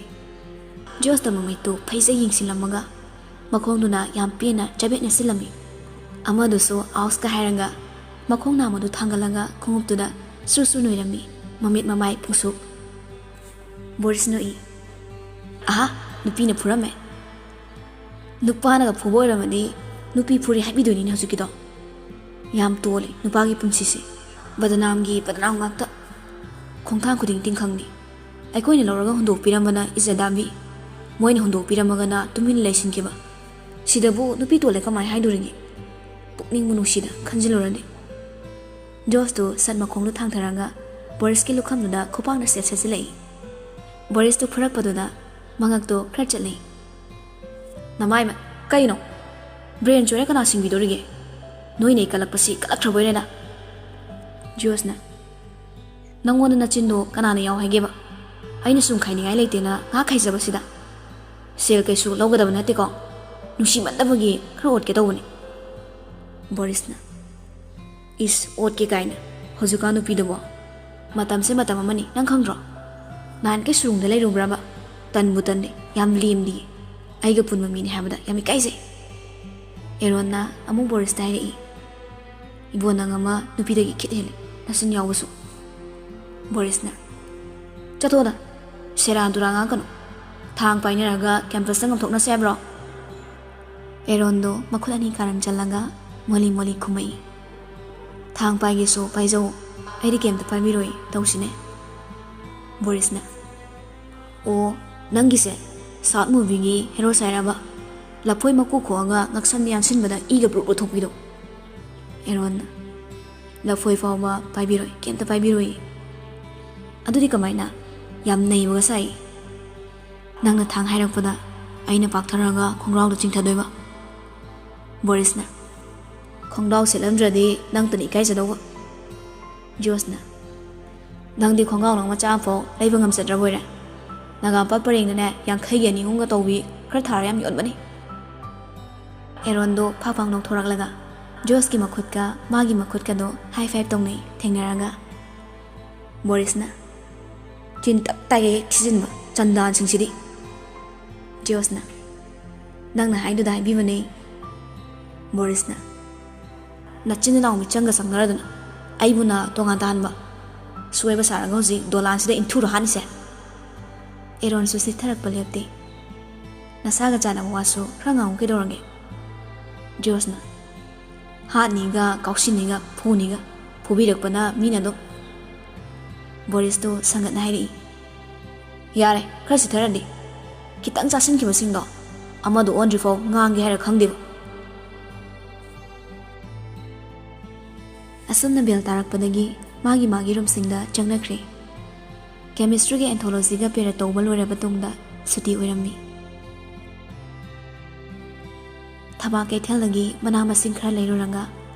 ꯖꯣꯁꯇ ꯃꯃꯤꯠꯇꯨ ꯐꯩꯖꯩ ꯌꯦꯡꯁꯤꯜꯂꯝꯃꯒ ꯃꯈꯣꯡꯗꯨꯅ ꯌꯥꯝ ꯄꯦꯟꯅ ꯆꯕꯦꯠꯅ ꯁꯤꯜꯂꯝꯃꯤ꯫ ꯑꯃꯗꯨꯁꯨ ꯑꯥꯎꯁꯀ ꯍꯥꯏꯔꯒ ꯃꯈꯣꯡ ꯅꯥꯝꯃꯗꯨ ꯊꯥꯡꯒꯠꯂꯒ ꯈꯣꯡꯎꯞꯇꯨꯗ ꯁ꯭ꯔꯨ ꯁ꯭ꯔꯨ ꯅꯣꯏꯔꯝꯃꯤ, ꯃꯃꯤꯠ ꯃꯃꯥꯏ ꯄꯨꯡꯁꯨꯛ꯫ ꯕꯣꯔꯤꯁ ꯅꯣꯛꯏ꯫ "ꯑꯍꯥ, ꯅꯨꯄꯤꯅ ꯐꯨꯔꯝꯃꯦ"꯫ ꯅꯨꯄꯥꯅꯒ ꯐꯨꯕ ꯑꯣꯏꯔꯝꯃꯗꯤ ꯅꯨꯄꯤ ꯐꯨꯔꯦ ꯍꯥꯏꯕꯤꯗꯣꯏꯅꯤꯅꯦ ꯍꯧꯖꯤꯛꯀꯤꯗꯣ꯫ ꯌꯥꯝ ꯇꯣꯜꯂꯦ ꯅꯨꯄꯥꯒꯤ ꯄꯨꯟꯁꯤꯁꯦ꯫ ꯕꯗꯅꯥꯝꯒꯤ ꯕꯗꯅꯥꯝ ꯉꯥꯛꯇ꯫ ꯈꯣꯡꯊꯥꯡ ꯈꯨꯗꯤꯡ ꯇꯤꯡꯈꯪꯅꯤ꯫ ꯑꯩꯈꯣꯏꯅ ꯂꯧꯔꯒ ꯍꯨꯟꯗꯣꯛꯄꯤꯔꯝꯕꯅ ꯏꯖꯗꯥꯕꯤ, ꯃꯣꯏꯅ ꯍꯨꯟꯗꯣꯛꯄꯤꯔꯝꯃꯒꯅ ꯇꯨꯃꯤꯟꯅ ꯂꯩꯁꯤꯟꯈꯤꯕ꯫ ꯁꯤꯗꯕꯨ ꯅꯨꯄꯤ ꯇꯣꯜꯂꯦ ꯀꯃꯥꯏ ꯍꯥꯏꯗꯣꯔꯤꯒꯦ? ꯄꯨꯛꯅꯤꯡꯕꯨ ꯅꯨꯡꯁꯤꯗ ꯈꯟꯖꯤꯜꯂꯨꯔꯗꯤ꯫ ꯖꯣꯁꯇꯨ ꯁꯠ ꯃꯈꯣꯡꯗꯨ ꯊꯥꯡꯊꯔꯒ ꯕꯣꯔꯤꯁꯀꯤ ꯂꯨꯈꯝꯗꯨꯗ ꯈꯨꯄꯥꯛꯅ ꯁꯦꯠ ꯁꯦꯠꯆꯤꯜꯂꯛꯏ꯫ ꯕꯣꯔꯤꯁꯇꯨ ꯐꯨꯔꯛꯄꯗꯨꯗ ꯃꯉꯛꯇꯣ ꯈꯔ ꯆꯠꯂꯤ꯫ "ꯅꯃꯥꯏꯃꯠ, ꯀꯩꯅꯣ? ꯕ꯭ꯔꯦꯟ ꯆꯣꯏꯔ ꯀꯅꯥ ꯁꯤꯡꯕꯤꯗꯣꯔꯤꯒꯦ? ꯅꯣꯏꯅ ꯀꯜꯂꯛꯄꯁꯤ ꯀꯜꯂꯛꯈ꯭ꯔꯕꯣꯏꯔꯦꯗ"꯫ ꯖꯣꯁꯅ, "ꯅꯪꯉꯣꯟꯗ ꯅꯆꯤꯟꯗꯣ ꯀꯅꯥꯅ ꯌꯥꯎ ꯍꯥꯏꯒꯦꯕ? ꯑꯩꯅ ꯁꯨꯝ ꯈꯥꯏꯅꯤꯡꯉꯥꯏ ꯂꯩꯇꯦꯅ ꯉꯥꯏꯍꯥꯛ ꯈꯥꯏꯖꯕꯁꯤꯗ꯫ ꯁꯦꯜ ꯀꯩꯁꯨ ꯂꯧꯒꯗꯕ ꯅꯠꯇꯦꯀꯣ꯫ ꯅꯨꯡꯁꯤꯃꯟꯗꯕꯒꯤ ꯈꯔ ꯑꯣꯠꯀꯦ ꯇꯧꯕꯅꯤ"꯫ ꯕꯣꯔꯤꯁꯅ, "ꯏꯁ, ꯑꯣꯠꯀꯦ ꯀꯥꯏꯅ꯫ ꯍꯧꯖꯤꯛꯀꯥꯟ ꯅꯨꯄꯤꯗꯨꯕꯣ꯫ ꯃꯇꯝꯁꯦ ꯃꯇꯝ ꯑꯃꯅꯤ, ꯅꯪ ꯈꯪꯗ꯭ꯔꯣ? ꯅꯍꯥꯟꯈꯩ ꯁꯨꯔꯨꯡꯗ ꯂꯩꯔꯨꯕ꯭ꯔꯕ? ꯇꯟꯕꯨ ꯇꯟꯗꯦ, ꯌꯥꯝ ꯂꯦꯝꯗꯤꯌꯦ꯫ ꯑꯩꯒ ꯄꯨꯟꯕ ꯃꯤꯅꯤ ꯍꯥꯏꯕꯗ ꯌꯥꯝ ꯏꯀꯥꯏꯖꯩ"꯫ ꯑꯦꯔꯣꯟꯅ ꯑꯃꯨꯛ ꯕꯣꯔꯤꯁꯇ ꯍꯥꯏꯔꯛꯏ꯫ "ꯏꯕꯣ, ꯅꯪ ꯑꯃ ꯅꯨꯄꯤꯗꯒꯤ ꯈꯤꯠ ꯍꯦꯜꯂꯤ, ꯅꯆꯤꯟ ꯌꯥꯎꯕꯁꯨ"꯫ ꯕꯣꯔꯤꯁꯅ, "ꯆꯠꯊꯣꯛꯑꯣꯗ, ꯁꯦꯔꯥꯟ ꯇꯨꯔꯥꯟ ꯉꯥꯡꯀꯅꯨ꯫ ꯊꯥꯡ ꯄꯥꯏꯅꯔꯒ ꯀꯦꯝꯄꯁꯇ ꯉꯝꯊꯣꯛꯅꯁꯦ ꯍꯥꯏꯕ꯭ꯔꯣ?" ꯑꯦꯔꯣꯟꯗꯣ ꯃꯈꯨꯠ ꯑꯅꯤ ꯀꯥꯔꯟ ꯆꯜꯂꯒ ꯃꯣꯂꯤ ꯃꯣꯂꯤ ꯈꯨꯝꯃꯛꯏ꯫ "ꯊꯥꯡ ꯄꯥꯏꯒꯦꯁꯨ ꯄꯥꯏꯖꯧ, ꯑꯩꯗꯤ ꯀꯩꯝꯇ ꯄꯥꯏꯕꯤꯔꯣꯏ, ꯇꯧꯁꯤꯅꯦ"꯫ ꯕꯣꯔꯤꯁꯅ, "ꯑꯣ, ꯅꯪꯒꯤꯁꯦ ꯁꯥꯎꯠ ꯃꯨꯚꯤꯒꯤ ꯍꯦꯔꯣ ꯁꯥꯏꯔꯕ? ꯂꯐꯣꯏ ꯃꯀꯨ ꯈꯣꯛꯑꯒ ꯉꯛꯁꯝꯗ ꯌꯥꯟꯁꯤꯟꯕꯗ ꯏꯒ ꯕ꯭ꯔꯨꯛ ꯕ꯭ꯔꯨꯛ ꯊꯣꯛꯄꯤꯗꯣ"꯫ ꯑꯦꯔꯣꯟꯅ, "ꯂꯐꯣꯏ ꯐꯥꯎꯕ ꯄꯥꯏꯕꯤꯔꯣꯏ, ꯀꯩꯝꯇ ꯄꯥꯏꯕꯤꯔꯣꯏ"꯫ "ꯑꯗꯨꯗꯤ ꯀꯃꯥꯏꯅ? ꯌꯥꯝ ꯅꯩꯕꯒ ꯁꯥꯏ꯫ ꯅꯪꯅ ꯊꯥꯡ ꯍꯥꯏꯔꯛꯄꯗ ꯑꯩꯅ ꯄꯥꯛꯊꯔꯒ ꯈꯣꯡꯒ꯭ꯔꯥꯎꯗ ꯆꯤꯡꯊꯗꯣꯏꯕ"꯫ ꯕꯣꯔꯤꯁꯅ, "ꯈꯣꯡꯒ꯭ꯔꯥꯎ ꯁꯦꯠꯂꯝꯗ꯭ꯔꯗꯤ ꯅꯪꯇꯅ ꯏꯀꯥꯏꯖꯗꯧꯕ"꯫ ꯖꯣꯁꯅ, "ꯅꯪꯗꯤ ꯈꯣꯡꯒ꯭ꯔꯥꯎ ꯂꯪ ꯃꯆꯥ ꯑꯃꯐꯥꯎ ꯂꯩꯕ ꯉꯝꯖꯗ꯭ꯔꯕꯣꯏꯔꯦ? ꯅꯒꯥꯝꯄꯥꯠ ꯄꯔꯦꯡꯗꯅꯦ ꯌꯥꯡꯈꯩꯒꯤ ꯑꯅꯤ ꯑꯍꯨꯝꯒ ꯇꯧꯕꯤ ꯈꯔ ꯊꯥꯔ ꯌꯥꯝ ꯌꯣꯟꯕꯅꯤ"꯫ ꯑꯦꯔꯣꯟꯗꯣ ꯐꯥꯛ ꯐꯥꯛ ꯅꯣꯛꯊꯣꯔꯛꯂꯒ ꯖꯣꯁꯀꯤ ꯃꯈꯨꯠꯀ ꯃꯥꯒꯤ ꯃꯈꯨꯠꯀꯗꯣ ꯍꯥꯏ ꯐꯥꯏꯚ ꯇꯧꯅꯩ ꯊꯦꯡꯅꯔꯒ꯫ ꯕꯣꯔꯤꯁꯅ, "ꯆꯤꯟ ꯇꯞ ꯇꯥꯏꯒꯩ ꯍꯦꯛ ꯊꯤꯖꯤꯟꯕ ꯆꯟꯗꯥꯟꯁꯤꯡꯁꯤꯗꯤ"꯫ ꯖꯤꯌꯣꯁꯅ, "ꯅꯪꯅ ꯍꯥꯏꯗꯨꯗ ꯍꯥꯏꯕꯤꯕꯅꯦ"꯫ ꯕꯣꯔꯤꯁꯅ, "ꯅꯆꯤꯟ ꯅꯅꯥꯎ ꯃꯤꯆꯪꯒ ꯆꯪꯅꯔꯗꯅ ꯑꯩꯕꯨ ꯅꯥ ꯇꯣꯉꯥꯟ ꯇꯥꯍꯟꯕ꯫ ꯁꯣꯏꯕ ꯁꯥꯔꯒ ꯍꯧꯖꯤꯛ ꯗꯣꯂꯥꯟꯁꯤꯗ ꯏꯟꯊꯨꯔꯣ ꯍꯥꯠꯅꯤꯁꯦ"꯫ ꯑꯦꯔꯣꯟꯁꯨ ꯁꯤꯊꯔꯛꯄ ꯂꯦꯞꯇꯦ꯫ "ꯅꯁꯥꯒ ꯆꯥꯟꯅꯕ ꯋꯥꯁꯨ ꯈꯔ ꯉꯥꯡꯉꯨ ꯀꯩꯗꯧꯔꯒꯦ"꯫ ꯖꯤꯌꯣꯁꯅ, "ꯍꯥꯠꯅꯤꯒ ꯀꯥꯎꯁꯤꯟꯅꯤꯒ ꯐꯨꯅꯤꯒ ꯐꯨꯕꯤꯔꯛꯄꯅ ꯃꯤꯅ ꯑꯗꯨꯝ"꯫ ꯕꯣꯔꯤꯁꯇꯨ ꯁꯪꯒꯠꯅ ꯍꯥꯏꯔꯛꯏ, "ꯌꯥꯔꯦ, ꯈꯔ ꯆꯤꯊꯔꯗꯤ꯫ ꯈꯤꯇꯪ ꯆꯥꯁꯤꯟꯈꯤꯕꯁꯤꯡꯗꯣ ꯑꯃꯗꯣ ꯑꯣꯟꯗ꯭ꯔꯤꯐꯥꯎ ꯉꯥꯡꯒꯦ ꯍꯥꯏꯔ ꯈꯪꯗꯦꯕ"꯫ ꯑꯁꯨꯝꯅ ꯕꯦꯜ ꯇꯥꯔꯛꯄꯗꯒꯤ ꯃꯥꯒꯤ ꯃꯥꯒꯤ ꯔꯨꯝꯁꯤꯡꯗ ꯆꯪꯅꯈ꯭ꯔꯦ꯫ ꯀꯦꯃꯤꯁꯇ꯭ꯔꯤꯒꯤ ꯑꯦꯟꯊꯣꯂꯣꯖꯤꯒ ꯄꯦꯔꯦꯠ ꯇꯧꯕ ꯂꯣꯏꯔꯕ ꯇꯨꯡꯗ ꯁꯨꯇꯤ ꯑꯣꯏꯔꯝꯃꯤ꯫ ꯊꯕꯥ ꯀꯩꯊꯦꯜꯗꯒꯤ ꯃꯅꯥ ꯃꯁꯤꯡ ꯈꯔ ꯂꯩꯔꯨꯔꯒ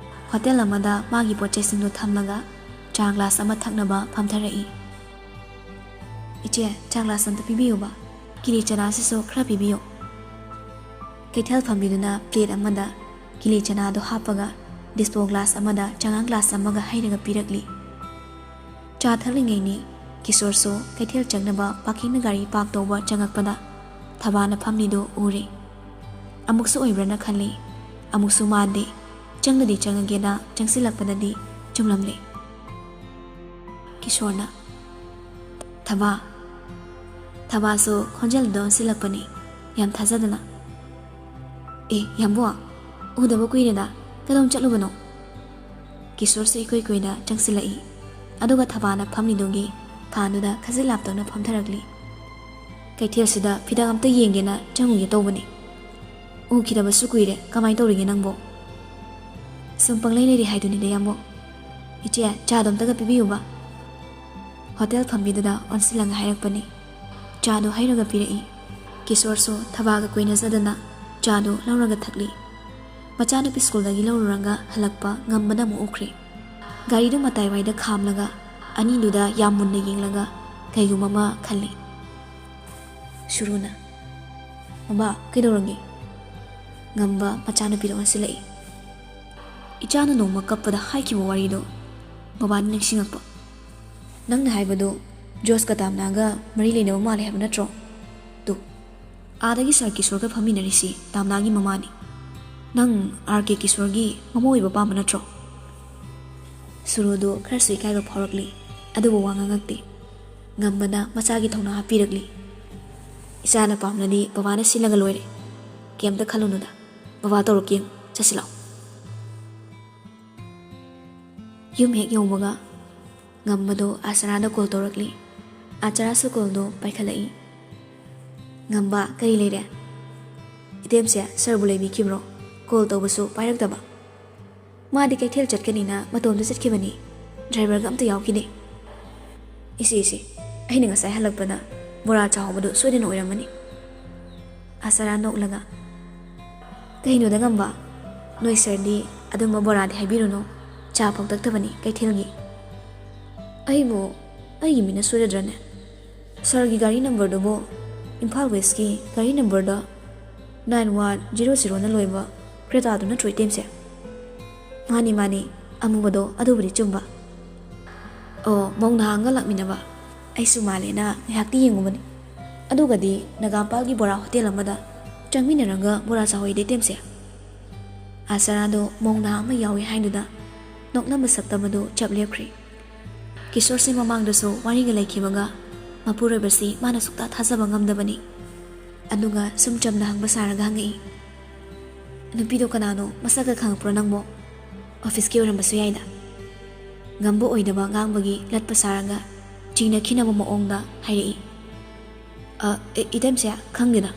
ꯍꯣꯇꯦꯜ ꯑꯃꯗ ꯃꯥꯒꯤ ꯄꯣꯠ ꯆꯩꯁꯤꯡꯗꯨ ꯊꯝꯂꯒ ꯆꯥ ꯒ꯭ꯂꯥꯁ ꯑꯃ ꯊꯛꯅꯕ ꯐꯝꯊꯔꯛꯏ꯫ "ꯏꯆꯦ, ꯆꯥ ꯒ꯭ꯂꯥꯁ ꯑꯝꯇ ꯄꯤꯕꯤꯌꯨꯕ꯫ ꯀꯤꯂꯤ ꯆꯅꯥꯁꯤꯁꯨ ꯈꯔ ꯄꯤꯕꯤꯌꯨ"꯫ ꯀꯩꯊꯦꯜ ꯐꯝꯕꯤꯗꯨꯅ ꯄ꯭ꯂꯦꯠ ꯑꯃꯗ ꯀꯤꯂꯤ ꯆꯅꯥꯗꯨ ꯍꯥꯞꯄꯒ ꯗꯤꯁꯄꯣ ꯒ꯭ꯂꯥꯁ ꯑꯃꯗ ꯆꯉꯥꯡ ꯒ꯭ꯂꯥꯁ ꯑꯃꯒ ꯍꯩꯔꯒ ꯄꯤꯔꯛꯂꯤ꯫ ꯆꯥ ꯊꯛꯂꯤꯉꯩꯅꯤ ꯀꯤꯁꯣꯔꯁꯨ ꯀꯩꯊꯦꯜ ꯆꯪꯅꯕ ꯄꯥꯔꯀꯤꯡꯅ ꯒꯥꯔꯤ ꯄꯥꯔꯛ ꯇꯧꯕ ꯆꯪꯉꯛꯄꯗ ꯊꯕꯥꯅ ꯐꯝꯂꯤꯗꯨ ꯎꯔꯦ꯫ ꯑꯃꯨꯛꯁꯨ ꯑꯣꯏꯕ꯭ꯔꯅ ꯈꯜꯂꯤ꯫ ꯑꯃꯨꯛꯁꯨ ꯃꯥꯟꯗꯦ꯫ ꯆꯪꯗꯗꯤ ꯆꯪꯉꯒꯦꯅ ꯆꯪꯁꯤꯜꯂꯛꯄꯗꯗꯤ ꯆꯨꯝꯂꯝꯂꯦ꯫ ꯀꯤꯁꯣꯔꯅ, "ꯊꯕꯥ"꯫ ꯊꯕꯥꯁꯨ ꯈꯣꯟꯖꯦꯜꯗꯨꯗ ꯑꯣꯟꯁꯤꯜꯂꯛꯄꯅꯤ, ꯌꯥꯝ ꯊꯥꯖꯗꯅ꯫ "ꯑꯦ, ꯌꯥꯝꯕꯣ, ꯎꯗꯕ ꯀꯨꯏꯔꯦꯗ, ꯀꯗꯣꯝ ꯆꯠꯂꯨꯕꯅꯣ?" ꯀꯤꯁꯣꯔꯁꯨ ꯏꯀꯨꯏ ꯀꯨꯏꯅ ꯆꯪꯁꯤꯜꯂꯛꯏ, ꯑꯗꯨꯒ ꯊꯕꯥꯅ ꯐꯝꯂꯤꯗꯨꯒꯤ ꯊꯥꯗꯨꯗ ꯈꯖꯤꯛ ꯂꯥꯞꯇꯛꯅ ꯐꯝꯊꯔꯛꯂꯤ꯫ "ꯀꯩꯊꯦꯜꯁꯤꯗ ꯐꯤꯗꯛ ꯑꯝꯇ ꯌꯦꯡꯒꯦꯅ ꯆꯪꯉꯨꯒꯦ ꯇꯧꯕꯅꯤ꯫ ꯎꯈꯤꯗꯕꯁꯨ ꯀꯨꯏꯔꯦ, ꯀꯃꯥꯏ ꯇꯧꯔꯤꯒꯦ ꯅꯪꯕꯣ?" "ꯁꯨꯝ ꯄꯪꯂꯩ ꯂꯩꯔꯤ ꯍꯥꯏꯗꯨꯅꯤꯗ, ꯌꯥꯝꯕꯣ꯫ ꯏꯆꯦ, ꯆꯥꯗꯣ ꯑꯝꯇꯒ ꯄꯤꯕꯤꯌꯨꯕ"꯫ ꯍꯣꯇꯦꯜ ꯐꯝꯕꯤꯗꯨꯗ ꯑꯣꯟꯁꯤꯜꯂꯒ ꯍꯥꯏꯔꯛꯄꯅꯤ꯫ ꯆꯥꯗꯨ ꯍꯩꯔꯒ ꯄꯤꯔꯛꯏ꯫ ꯀꯤꯁꯣꯔꯁꯨ ꯊꯕꯥꯒ ꯀꯣꯏꯅꯖꯗꯅ ꯆꯥꯗꯨ ꯂꯧꯔꯒ ꯊꯛꯂꯤ꯫ ꯃꯆꯥꯅꯨꯄꯤ ꯁ꯭ꯀꯨꯜꯗꯒꯤ ꯂꯧꯔꯨꯔꯒ ꯍꯜꯂꯛꯄ ꯉꯝꯕꯅ ꯑꯃꯨꯛ ꯎꯈ꯭ꯔꯦ꯫ ꯒꯥꯔꯤꯗꯨ ꯃꯇꯥꯏꯋꯥꯏꯗ ꯈꯥꯝꯂꯒ ꯑꯅꯤꯗꯨꯗ ꯌꯥꯝ ꯃꯨꯟꯅ ꯌꯦꯡꯂꯒ ꯀꯩꯒꯨꯝꯕ ꯑꯃ ꯈꯜꯂꯤ꯫ ꯁꯨꯔꯨꯅ, "ꯃꯃꯥ, ꯀꯩꯗꯧꯔꯒꯦ?" ꯉꯝꯕ ꯃꯆꯥꯅꯨꯄꯤꯗ ꯑꯣꯟꯁꯤꯜꯂꯛꯏ꯫ ꯏꯆꯥꯅ ꯅꯣꯡꯃ ꯀꯞꯄꯗ ꯍꯥꯏꯈꯤꯕ ꯋꯥꯔꯤꯗꯣ ꯃꯕꯥꯅꯤ ꯅꯤꯡꯁꯤꯡꯉꯛꯄ꯫ "ꯅꯪꯅ ꯍꯥꯏꯕꯗꯨ ꯖꯣꯁꯀ ꯇꯥꯝꯅꯥꯒ ꯃꯔꯤ ꯂꯩꯅꯕ ꯃꯥꯜꯂꯦ ꯍꯥꯏꯕ ꯅꯠꯇ꯭ꯔꯣ? ꯇꯨ, ꯑꯥꯗꯒꯤ ꯁꯥꯔ ꯀꯤꯁꯣꯔꯒ ꯐꯝꯃꯤꯟꯅꯔꯤꯁꯤ ꯇꯥꯝꯅꯥꯒꯤ ꯃꯃꯥꯅꯤ꯫ ꯅꯪ ꯑꯥꯔ ꯀꯦ ꯀꯤꯁꯣꯔꯒꯤ ꯃꯃꯧ ꯑꯣꯏꯕ ꯄꯥꯝꯕ ꯅꯠꯇ꯭ꯔꯣ?" ꯁꯨꯔꯨꯗꯨ ꯈꯔꯁꯨ ꯏꯀꯥꯏꯕ ꯐꯥꯎꯔꯛꯂꯤ, ꯑꯗꯨꯕꯨ ꯋꯥ ꯉꯥꯡꯉꯛꯇꯦ꯫ ꯉꯝꯕꯅ ꯃꯆꯥꯒꯤ ꯊꯧꯅꯥ ꯍꯥꯞꯄꯤꯔꯛꯂꯤ꯫ "ꯏꯆꯥꯅ ꯄꯥꯝꯂꯗꯤ ꯕꯕꯥꯅ ꯁꯤꯜꯂꯒ ꯂꯣꯏꯔꯦ꯫ ꯀꯩꯝꯇ ꯈꯜꯂꯨꯅꯨꯗ꯫ ꯕꯕꯥ ꯇꯧꯔꯛꯀꯦ ꯌꯦꯡꯉꯨ꯫ ꯆꯠꯁꯤ ꯂꯥꯛꯑꯣ꯫" ꯌꯨꯝ ꯍꯦꯛ ꯌꯧꯕꯒ ꯉꯝꯕꯗꯣ ꯑꯥꯆꯔꯥꯗ ꯀꯣꯜ ꯇꯧꯔꯛꯂꯤ꯫ ꯑꯥꯆꯔꯥꯁꯨ ꯀꯣꯜꯗꯣ ꯄꯥꯏꯈꯠꯂꯛꯏ꯫ "ꯉꯝꯕ, ꯀꯔꯤ ꯂꯩꯔꯦ? ꯏꯇꯦꯝꯁꯦ ꯁꯥꯔꯕꯨ ꯂꯩꯕꯤꯈꯤꯕ꯭ꯔꯣ? ꯀꯣꯜ ꯇꯧꯕꯁꯨ ꯄꯥꯏꯔꯛꯇꯕ꯫" "ꯃꯥꯗꯤ ꯀꯩꯊꯦꯜ ꯆꯠꯀꯅꯤꯅ ꯃꯇꯣꯝꯇ ꯆꯠꯈꯤꯕꯅꯤ꯫ ꯗ꯭ꯔꯥꯏꯚꯔꯒ ꯑꯝꯇ ꯌꯥꯎꯈꯤꯗꯦ꯫" "ꯏꯁꯤ, ꯏꯁꯤ, ꯑꯩꯅ ꯉꯁꯥꯏ ꯍꯜꯂꯛꯄꯗ ꯕꯣꯔꯥ ꯆꯥꯍꯧꯕꯗꯨ ꯁꯣꯏꯗꯅ ꯑꯣꯏꯔꯝꯃꯅꯤ꯫" ꯑꯥꯆꯔꯥ ꯅꯣꯛꯂꯒ, "ꯀꯩꯅꯣꯗ ꯉꯝꯕ, ꯅꯣꯏ ꯁꯥꯔꯗꯤ ꯑꯗꯨꯝꯕ ꯕꯣꯔꯥꯗꯤ ꯍꯥꯏꯕꯤꯔꯨꯅꯨ, ꯆꯥ ꯐꯥꯎ ꯊꯛꯇꯕꯅꯤ ꯀꯩꯊꯦꯜꯒꯤ꯫" "ꯑꯩꯕꯨ, ꯑꯩꯒꯤ ꯃꯤꯠꯅ ꯁꯣꯏꯔꯗ꯭ꯔꯅꯦ? ꯁꯥꯔꯒꯤ ꯒꯥꯔꯤ ꯅꯝꯕꯔꯗꯨꯕꯨ ꯏꯝꯐꯥꯜ ꯋꯦꯁꯀꯤ ꯒꯥꯔꯤ ꯅꯝꯕꯔꯗ ꯅꯥꯏꯟ ꯋꯥꯟ ꯖꯤꯔꯣ ꯖꯤꯔꯣꯅ ꯂꯣꯏꯕ ꯀ꯭ꯔꯦꯇꯥꯗꯨ ꯅꯠꯇ꯭ꯔꯣ ꯏꯇꯦꯝꯁꯦ?" "ꯃꯥꯅꯤ, ꯃꯥꯅꯤ, ꯑꯃꯨꯕꯗꯣ, ꯑꯗꯨꯕꯨꯗꯤ ꯆꯨꯝꯕ꯫" "ꯑꯣ, ꯃꯧ ꯅꯍꯥꯒ ꯂꯥꯛꯃꯤꯟꯅꯕ? ꯑꯩꯁꯨ ꯃꯥꯜꯂꯦꯅ ꯉꯥꯏꯍꯥꯛꯇꯤ ꯌꯦꯡꯉꯨꯕꯅꯤ꯫ ꯑꯗꯨꯒꯗꯤ ꯅꯒꯥꯝꯄꯥꯜꯒꯤ ꯕꯣꯔꯥ ꯍꯣꯇꯦꯜ ꯑꯃꯗ ꯆꯪꯃꯤꯟꯅꯔꯒ ꯕꯣꯔꯥ ꯆꯥꯍꯧꯏꯗ ꯏꯇꯦꯝꯁꯦ꯫" ꯑꯥꯆꯔꯥꯗꯣ ꯃꯧ ꯅꯍꯥ ꯑꯃ ꯌꯥꯎꯏ ꯍꯥꯏꯗꯨꯗ ꯅꯣꯛꯅꯕ ꯁꯛꯇꯝ ꯑꯗꯨ ꯆꯞ ꯂꯦꯞꯈ꯭ꯔꯦ꯫ ꯀꯤꯁꯣꯔꯁꯤ ꯃꯃꯥꯡꯗꯁꯨ ꯋꯥꯔꯤꯒ ꯂꯩꯈꯤꯕꯒ ꯃꯄꯨꯔꯣꯏꯕꯁꯤ ꯃꯥꯅ ꯁꯨꯛꯊꯥ ꯊꯥꯖꯕ ꯉꯝꯗꯕꯅꯤ꯫ ꯑꯗꯨꯒ ꯁꯨꯝ ꯆꯝꯅ ꯍꯪꯕ ꯁꯥꯔꯒ ꯍꯪꯉꯛꯏ, "ꯅꯨꯄꯤꯗꯣ ꯀꯅꯥꯅꯣ? ꯃꯁꯛꯀ ꯈꯪꯉꯛꯄ꯭ꯔꯣ ꯅꯪꯕꯣ? ꯑꯣꯐꯤꯁꯀꯤ ꯑꯣꯏꯔꯝꯕꯁꯨ ꯌꯥꯏꯗ꯫" ꯉꯝꯕ ꯑꯣꯏꯗꯕ ꯉꯥꯡꯕꯒꯤ ꯂꯠꯄ ꯁꯥꯔꯒ ꯆꯤꯡꯅꯈꯤꯅꯕ ꯃꯑꯣꯡꯗ ꯍꯥꯏꯔꯛꯏ꯫ "ꯑ, ꯏ-, ꯏꯇꯦꯝꯁꯦ, ꯈꯪꯗꯦꯗ꯫"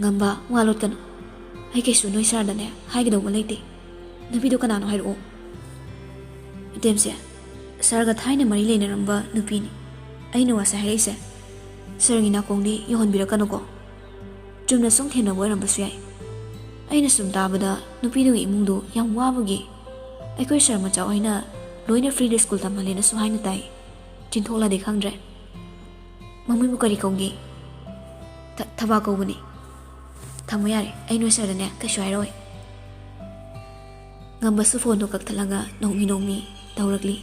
"ꯉꯝꯕ, ꯋꯥ ꯂꯣꯠꯀꯅꯨ꯫ ꯑꯩ ꯀꯩꯁꯨ ꯅꯣꯏ ꯁꯥꯔꯗꯅꯦ ꯍꯥꯏꯒꯗꯧꯕ ꯂꯩꯇꯦ꯫ ꯅꯨꯄꯤꯗꯣ ꯀꯅꯥꯅꯣ ꯍꯥꯏꯔꯛꯑꯣ꯫" "ꯏꯇꯦꯝꯁꯦ, ꯁꯥꯔꯒ ꯊꯥꯏꯅ ꯃꯔꯤ ꯂꯩꯅꯔꯝꯕ ꯅꯨꯄꯤꯅꯤ꯫ ꯑꯩꯅ ꯉꯁꯥꯏ ꯍꯥꯏꯔꯛꯏꯁꯦ ꯁꯥꯔꯒꯤ ꯅꯥꯀꯣꯡꯗꯤ ꯌꯧꯍꯟꯕꯤꯔꯛꯀꯅꯨꯀꯣ꯫ ꯆꯨꯝꯅ ꯁꯨꯝ ꯊꯦꯡꯅꯕ ꯑꯣꯏꯔꯝꯕꯁꯨ ꯌꯥꯏ꯫" ꯑꯩꯅ ꯁꯨꯝ ꯇꯥꯕꯗ ꯅꯨꯄꯤꯗꯨꯒꯤ ꯏꯃꯨꯡꯗꯨ ꯌꯥꯝ ꯋꯥꯕꯒꯤ ꯑꯩꯈꯣꯏ ꯁꯥꯔ ꯃꯆꯥ ꯍꯣꯏꯅ ꯂꯣꯏꯅ ꯐ꯭ꯔꯤꯗ ꯁ꯭ꯀꯨꯜ ꯇꯝꯍꯜꯂꯦꯅꯁꯨ ꯍꯥꯏꯅ ꯇꯥꯏ꯫ ꯆꯤꯟꯊꯣꯛꯂꯗꯤ ꯈꯪꯗ꯭ꯔꯦ꯫ "ꯃꯃꯤꯡꯕꯨ ꯀꯔꯤ ꯀꯧꯒꯦ?" "ꯊ-, ꯊꯕꯥ ꯀꯧꯕꯅꯤ꯫" "ꯊꯝꯃꯣ ꯌꯥꯔꯦ, ꯑꯩ ꯅꯣꯏ ꯁꯥꯔꯗꯅꯦ ꯀꯩꯁꯨ ꯍꯥꯏꯔꯛꯑꯣꯏ꯫" ꯉꯝꯕꯁꯨ ꯐꯣꯟꯗꯣ ꯀꯛꯊꯠꯂꯒ ꯅꯣꯡꯃꯤ ꯅꯣꯡꯃꯤ ꯇꯧꯔꯛꯂꯤ꯫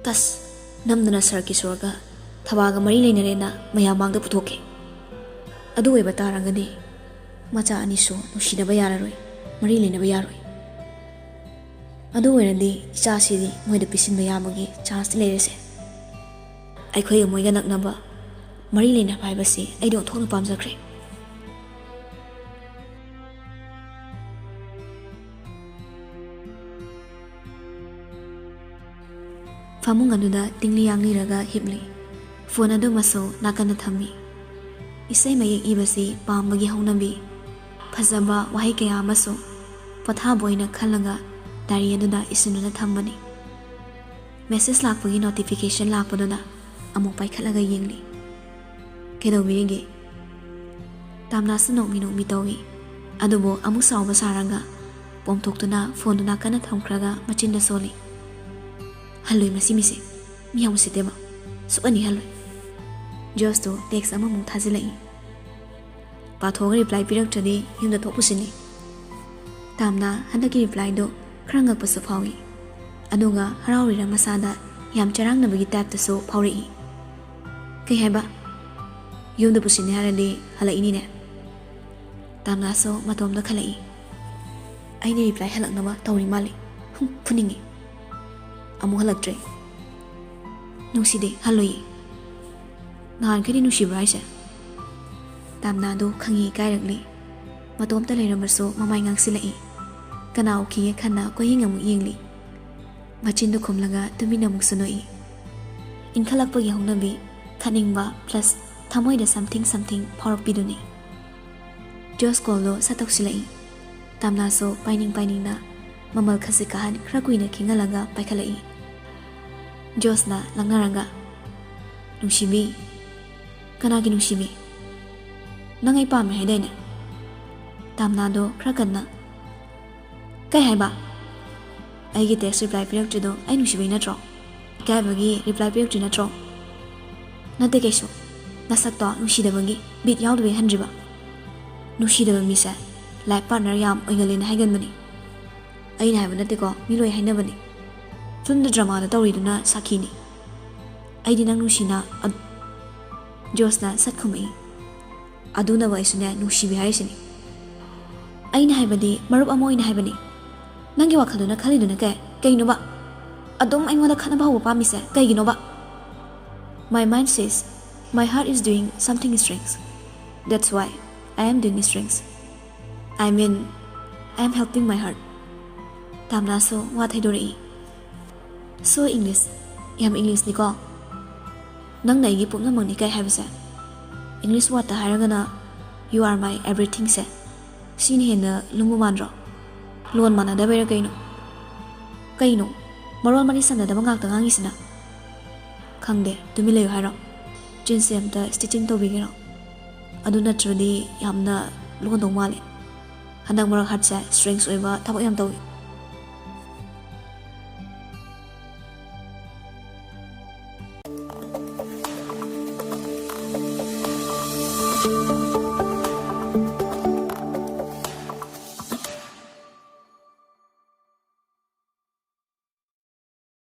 ꯇꯁ! ꯅꯝꯗꯅ ꯁꯥꯔ ꯀꯤꯁꯣꯔꯒ ꯊꯕꯥꯒ ꯃꯔꯤ ꯂꯩꯅꯔꯦꯅ ꯃꯌꯥꯝ ꯃꯥꯡꯗ ꯄꯨꯊꯣꯛꯈꯤ꯫ ꯑꯗꯨ ꯑꯣꯏꯕ ꯇꯥꯔꯒꯗꯤ ꯃꯆꯥ ꯑꯅꯤꯁꯨ ꯅꯨꯡꯁꯤꯅꯕ ꯌꯥꯔꯔꯣꯏ, ꯃꯔꯤ ꯂꯩꯅꯕ ꯌꯥꯔꯣꯏ꯫ ꯑꯗꯨ ꯑꯣꯏꯔꯗꯤ ꯏꯆꯥꯁꯤꯗꯤ ꯃꯣꯏꯗ ꯄꯤꯁꯤꯟꯕ ꯌꯥꯕꯒꯤ ꯆꯥꯟꯁꯇꯤ ꯂꯩꯔꯦꯁꯦ꯫ ꯑꯩꯈꯣꯏꯒ ꯃꯣꯏꯒ ꯅꯛꯅꯕ ꯃꯔꯤ ꯂꯩꯅꯕ ꯍꯥꯏꯕꯁꯤ ꯑꯩꯗꯤ ꯑꯣꯟꯊꯣꯛꯅ ꯄꯥꯝꯖꯈ꯭ꯔꯦ꯫ ꯐꯃꯨꯡ ꯑꯗꯨꯗ ꯇꯤꯡꯂꯤ ꯌꯥꯡꯂꯤꯔꯒ ꯍꯤꯞꯂꯤ꯫ ꯐꯣꯟ ꯑꯗꯨꯃꯁꯨ ꯅꯥꯀꯟꯗ ꯊꯝꯃꯤ꯫ ꯏꯁꯩ ꯃꯌꯦꯛ ꯏꯕꯁꯤ ꯄꯥꯝꯕꯒꯤ ꯍꯧꯅꯕꯤ꯫ ꯐꯖꯕ ꯋꯥꯍꯩ ꯀꯌꯥ ꯑꯃꯁꯨ ꯄꯣꯊꯥꯕ ꯑꯣꯏꯅ ꯈꯜꯂꯒ ꯗꯥꯏꯔꯤ ꯑꯗꯨꯗ ꯏꯁꯤꯟꯗꯨꯅ ꯊꯝꯕꯅꯤ꯫ ꯃꯦꯁꯦꯖ ꯂꯥꯛꯄꯒꯤ ꯅꯣꯇꯤꯐꯤꯀꯦꯁꯟ ꯂꯥꯛꯄꯗꯨꯗ ꯑꯃꯨꯛ ꯄꯥꯏꯈꯠꯂꯒ ꯌꯦꯡꯂꯤ꯫ "ꯀꯩꯗꯧꯕꯤꯔꯤꯒꯦ?" ꯇꯥꯝꯅꯥꯁꯨ ꯅꯣꯛꯃꯤ ꯅꯣꯛꯃꯤ ꯇꯧꯏ꯫ ꯑꯗꯨꯕꯨ ꯑꯃꯨꯛ ꯁꯥꯎꯕ ꯁꯥꯔꯒ ꯄꯣꯝꯊꯣꯛꯇꯨꯅ ꯐꯣꯟꯗꯨ ꯅꯥꯀꯟꯗ ꯊꯝꯈ꯭ꯔꯒ ꯃꯆꯤꯟꯗ ꯁꯣꯜꯂꯤ꯫ "ꯍꯜꯂꯣꯏ ꯃꯁꯤ ꯃꯤꯁꯦ, ꯃꯤ ꯌꯥꯝ ꯎꯁꯤꯠꯇꯦꯕ, ꯁꯨꯛꯍꯟ ꯍꯜꯂꯣꯏ꯫" ꯖꯣꯁꯇꯨ ꯇꯦꯛꯁ ꯑꯃꯃꯨꯛ ꯊꯥꯖꯤꯜꯂꯛꯏ꯫ "ꯄꯥꯊꯣꯛꯑꯒ ꯔꯤꯄ꯭ꯂꯥꯏ ꯄꯤꯔꯛꯇ꯭ꯔꯗꯤ ꯌꯨꯝꯗ ꯊꯣꯛꯄꯁꯤꯅꯤ꯫" ꯇꯥꯝꯅꯥ ꯍꯟꯗꯛꯀꯤ ꯔꯤꯄ꯭ꯂꯥꯏꯗꯨ ꯈꯔ ꯉꯛꯄꯁꯨ ꯐꯥꯎꯏ, ꯑꯗꯨꯒ ꯍꯔꯥꯎꯔꯤꯔ ꯃꯁꯥꯗ ꯌꯥꯝ ꯆꯔꯥꯡꯅꯕꯒꯤ ꯇꯥꯏꯞꯇꯁꯨ ꯐꯥꯎꯔꯛꯏ꯫ "ꯀꯩ ꯍꯥꯏꯕ? ꯌꯨꯝꯗ ꯄꯨꯁꯤꯟꯅꯤ ꯍꯥꯏꯔꯗꯤ ꯍꯜꯂꯛꯏꯅꯤꯅꯦ꯫" ꯇꯥꯝꯅꯥꯁꯨ ꯃꯇꯣꯝꯗ ꯈꯜꯂꯛꯏ꯫ "ꯑꯩꯅ ꯔꯤꯄ꯭ꯂꯥꯏ ꯍꯜꯂꯛꯅꯕ ꯇꯧꯔꯤ ꯃꯥꯜꯂꯤ꯫ ꯍꯨꯝ, ꯐꯨꯅꯤꯡꯉꯤ꯫" ꯑꯃꯨꯛ ꯍꯜꯂꯛꯇ꯭ꯔꯦ꯫ "ꯅꯨꯡꯁꯤꯗꯦ, ꯍꯜꯂꯣꯏꯌꯦ꯫" "ꯅꯍꯥꯟꯈꯩꯗꯤ ꯅꯨꯡꯁꯤꯕ꯭ꯔꯥ ꯍꯥꯏꯁꯦ?" ꯇꯥꯝꯅꯥꯗꯨ ꯈꯪꯉꯤ ꯏꯀꯥꯏꯔꯛꯂꯤ꯫ ꯃꯇꯣꯝꯇ ꯂꯩꯔꯝꯕꯁꯨ ꯃꯃꯥꯏ ꯉꯥꯡꯁꯤꯜꯂꯛꯏ꯫ ꯀꯅꯥ ꯎꯈꯤꯒꯦ ꯈꯟꯅ ꯀꯣꯏꯌꯦꯡ ꯑꯃꯨꯛ ꯌꯦꯡꯂꯤ꯫ ꯃꯆꯤꯟꯗꯨ ꯈꯨꯝꯂꯒ ꯇꯨꯃꯤꯟꯅ ꯑꯃꯨꯛꯁꯨ ꯅꯣꯛꯏ꯫ ꯏꯟꯈꯠꯂꯛꯄꯒꯤ ꯍꯧꯅꯕꯤ, ꯈꯠꯅꯤꯡꯕ plus ꯊꯃꯣꯏꯗ something something ꯐꯥꯎꯔꯛꯄꯤꯗꯨꯅꯤ꯫ ꯖꯣꯁ ꯀꯣꯜꯗꯣ ꯁꯠ ꯇꯧꯁꯤꯜꯂꯛꯏ꯫ ꯇꯥꯝꯅꯥꯁꯨ ꯄꯥꯏꯅꯤꯡ ꯄꯥꯏꯅꯤꯡꯅ ꯃꯃꯜ ꯈꯖꯤꯛ ꯀꯥꯍꯟ ꯈꯔ ꯀꯨꯏꯅ ꯈꯤꯡꯍꯜꯂꯒ ꯄꯥꯏꯈꯠꯂꯛꯏ꯫ ꯖꯣꯁꯅ ꯂꯛꯅꯔꯒ, "ꯅꯨꯡꯁꯤꯕꯤ?" "ꯀꯅꯥꯒꯤ ꯅꯨꯡꯁꯤꯕꯤ? ꯅꯪ ꯑꯩ ꯄꯥꯝꯃꯦ ꯍꯥꯏꯗꯥꯏꯅꯦ?" ꯇꯥꯝꯅꯥꯗꯣ ꯈꯔ ꯀꯟꯅ, "ꯀꯩ ꯍꯥꯏꯕ? ꯑꯩꯒꯤ ꯇꯦꯛꯁ ꯔꯤꯄ꯭ꯂꯥꯏ ꯄꯤꯔꯛꯇ꯭ꯔꯤꯗꯣ ꯑꯩ ꯅꯨꯡꯁꯤꯕꯩ ꯅꯠꯇ꯭ꯔꯣ? ꯏꯀꯥꯏꯕꯒꯤ ꯔꯤꯄ꯭ꯂꯥꯏ ꯄꯤꯔꯛꯇ꯭ꯔꯤ ꯅꯠꯇ꯭ꯔꯣ?" "ꯅꯠꯇꯦ ꯀꯩꯁꯨ, ꯅꯁꯛꯇꯣ ꯅꯨꯡꯁꯤꯗꯕꯒꯤ ꯕꯤꯠ ꯌꯥꯎꯗꯕꯩ ꯍꯟꯗ꯭ꯔꯤꯕ꯫ ꯅꯨꯡꯁꯤꯗꯕ ꯃꯤꯁꯦ ꯂꯥꯏꯐ ꯄꯥꯔꯠꯅꯔ ꯌꯥꯝ ꯑꯣꯏꯒꯜꯂꯦꯅ ꯍꯥꯏꯒꯟꯕꯅꯤ꯫ ꯑꯩꯅ ꯍꯥꯏꯕ ꯅꯠꯇꯦꯀꯣ, ꯃꯤ ꯂꯣꯏ ꯍꯥꯏꯅꯕꯅꯤ꯫ ꯐꯤꯂꯝꯗ ꯗ꯭ꯔꯃꯥꯗ ꯇꯧꯔꯤꯗꯨꯅ ꯁꯥꯈꯤꯅꯤ꯫ ꯑꯩꯗꯤ ꯅꯪ ꯅꯨꯡꯁꯤꯅ ꯑ-, ꯖꯣꯁꯅ ꯁꯠ ꯈꯨꯝꯃꯛꯏ꯫ ꯑꯗꯨꯅꯕꯨ ꯑꯩꯁꯨꯅꯦ ꯅꯨꯡꯁꯤꯕꯤ ꯍꯥꯏꯔꯤꯁꯤꯅꯤ꯫ ꯑꯩꯅ ꯍꯥꯏꯕꯗꯤ ꯃꯔꯨꯞ ꯑꯃ ꯑꯣꯏꯅ ꯍꯥꯏꯕꯅꯤ꯫ ꯅꯪꯒꯤ ꯋꯥꯈꯜꯗꯨꯅ ꯈꯜꯂꯤꯗꯨꯅ ꯀꯩ, ꯀꯩꯅꯣꯕ? ꯑꯗꯨꯝ ꯑꯩꯉꯣꯟꯗ ꯈꯠꯅꯕ ꯍꯧꯕ ꯄꯥꯝꯃꯤꯁꯦ ꯀꯩꯒꯤꯅꯣꯕ? My mind says, my heart is doing something strange. That's why I am doing strange. I mean, I am helping my heart. ꯇꯥꯝꯅꯥꯁꯨ ꯋꯥ ꯊꯩꯗꯣꯔꯛꯏ꯫ So English, ꯌꯥꯝ Englishꯅꯤꯀꯣ꯫ ꯅꯪꯅ ꯑꯩꯒꯤ ꯄꯨꯝꯅꯃꯛꯅꯤ ꯀꯥꯏ ꯍꯥꯏꯕꯁꯦ꯫ English wordꯇ ꯍꯥꯏꯔꯒꯅ, "You are my everythingꯁꯦ"꯫ ꯁꯤꯅ ꯍꯦꯟꯅ ꯂꯨꯝꯕ ꯃꯥꯟꯗ꯭ꯔꯣ? ꯂꯣꯟ ꯃꯥꯟꯅꯗꯕꯩꯔꯥ ꯀꯩꯅꯣ? ꯀꯩꯅꯣ? ꯃꯔꯣꯜ ꯃꯔꯤ ꯁꯝꯅꯗꯕ ꯉꯥꯛꯇ ꯉꯥꯡꯉꯤꯁꯤꯅ? ꯈꯪꯗꯦ, ꯇꯨꯃꯤꯟ ꯂꯩꯌꯨ ꯍꯥꯏꯔꯣ? ꯆꯤꯟꯁꯦ ꯑꯝꯇ stitching ꯇꯧꯕꯤꯒꯦꯔꯣ? ꯑꯗꯨ ꯅꯠꯇ꯭ꯔꯗꯤ ꯌꯥꯝꯅ ꯂꯣꯟꯗꯧ ꯃꯥꯜꯂꯦ꯫ ꯍꯟꯗꯛ ꯃꯔꯛ heartꯁꯦ strange ꯑꯣꯏꯕ ꯊꯕꯛ ꯌꯥꯝ ꯇꯧꯏ꯫